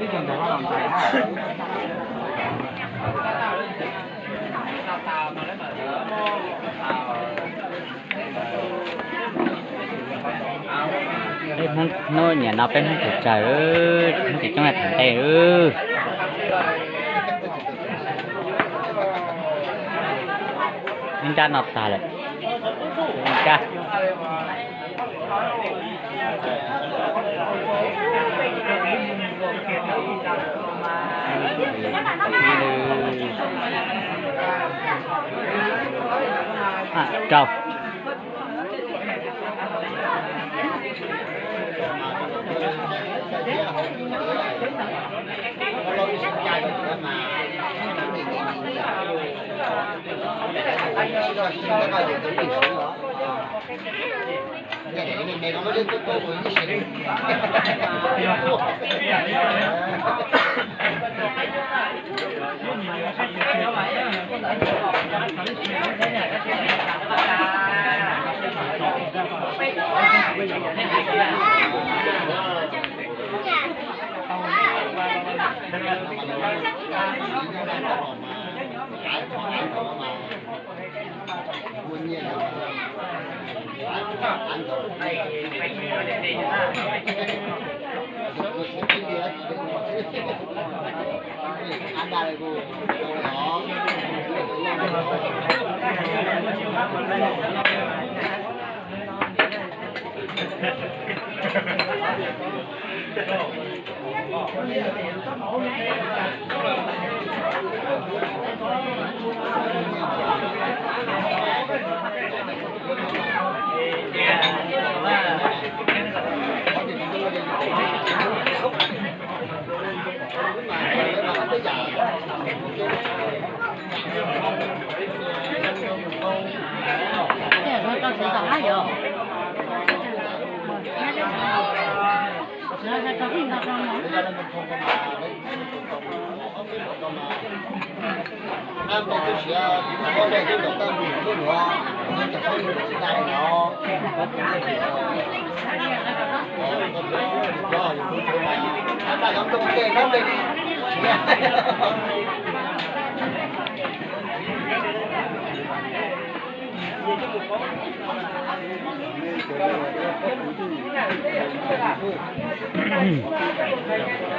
Peb Hmoob hnub niam no peb Hmoob tseem tsawg, Hmoob tseem coob tham ntej. Ib nrab no tag lawm. Ib nrab. Rau.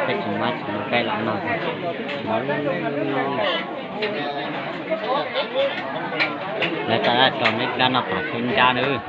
Peb tsis muab tsis muab peb los no. Lawv tau rau neb dab no pam xwb nrab nawb.